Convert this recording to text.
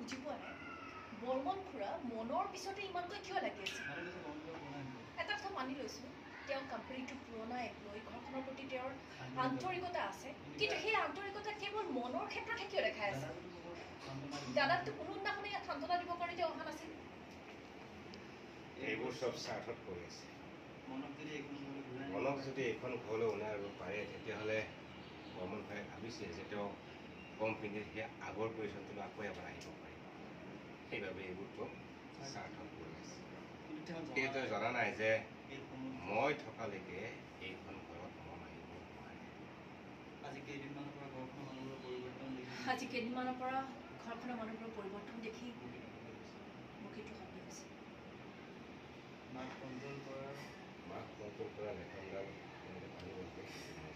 বুজি পোৱা নাই, বৰ্মন খুৰা মনৰ পিছতে ইমানকৈ কিয় লাগি আছে? এটা কথা মানি লৈছোঁ, তেওঁ কোম্পানীটোৰ পুৰণা এমপ্লয়ী, ঘৰখনৰ প্ৰতি তেওঁৰ আন্তৰিকতা আছে, কিন্তু সেই আন্তৰিকতা কেৱল মনৰ ক্ষেত্ৰতহে কিয় দেখাই আছে? দাদাকতো কোনোদিনাখনে ইয়াত সান্তনা দিবৰ কাৰণে তেওঁ অহা নাছিল। এইবোৰ চব স্বাৰ্থত কৰি আছে। মনক যদি এইখন ঘৰলৈ অনাই আনিব পাৰে, তেতিয়াহ'লে বৰ্মন খুৰাই ভাবিছে যে তেওঁ কোম্পানীৰ সেই আগৰ পজিশ্যনটোলৈ আকৌ এবাৰ আহিব পাৰিব। সেইবাবে এইবোৰ তেওঁ স্বাৰ্থত কৰি আছে। কিন্তু তেওঁ জনা নাই যে মই থকালৈকে এইখন ঘৰত মন আহিব নোৱাৰে। আজি কেইদিনমানৰ পৰা ঘৰখনৰ মানুহবোৰৰ পৰিৱৰ্তন দেখি, আজি কেইদিনমানৰ পৰা ঘৰখনৰ মানুহবোৰৰ পৰিৱৰ্তন দেখি মোৰ কিন্তু সন্দেহ হৈছে। মাক কণ্ট্ৰল কৰাৰ মাক কণ্ট্ৰল কৰা লেখনডাল কেনেকৈ টানিব লাগে।